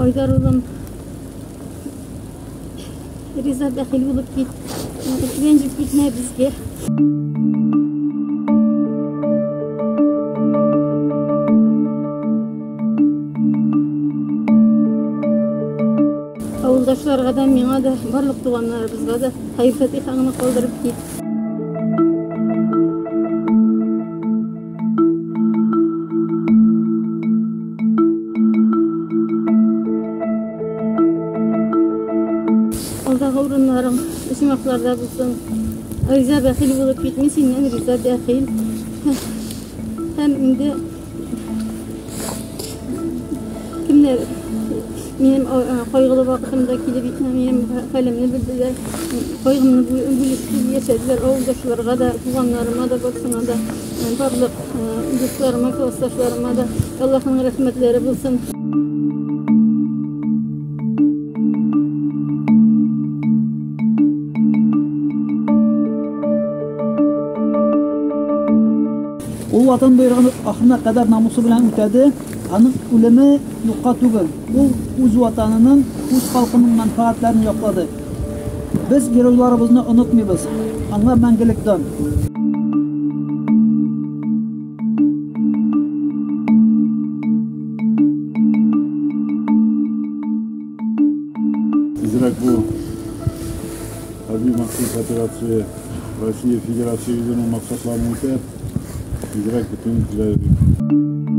Айдар улым, риза бәхил булып кит. Рәнҗеп китмә безгә. Авылдашларга да, миңа да, барлык туганнарыбызга да хәер-фатихаңны калдырып кит. Алдагы урыннарың оҗмахларда булсын. Риза бәхил булып кит, мин синнән риза бәхил. Һәм инде кемнәр минем кайгылы вакытымда килеп минем хәлемне белделәр, кайгымны бүлешеп яшәделәр, авылдашларга да, туганнарыма да, барсына да, барлык дусларыма, классташларыма да Аллаһның рәхмәтләре булсын. Ул Ватан боерыгын ахырына кадәр намусы белән үтәде. Аның үлеме юкка түгел. Ул үз Ватанының, үз халкының мәнфәгатьләрен яклады. Без геройларыбызны онытмыйбыз. Аңа мәңгелек дан! Тизрәк бу хәрби махсус операция Россия Федерация үзенең максатларын үтәп, тизрәк бетүен теләр идек.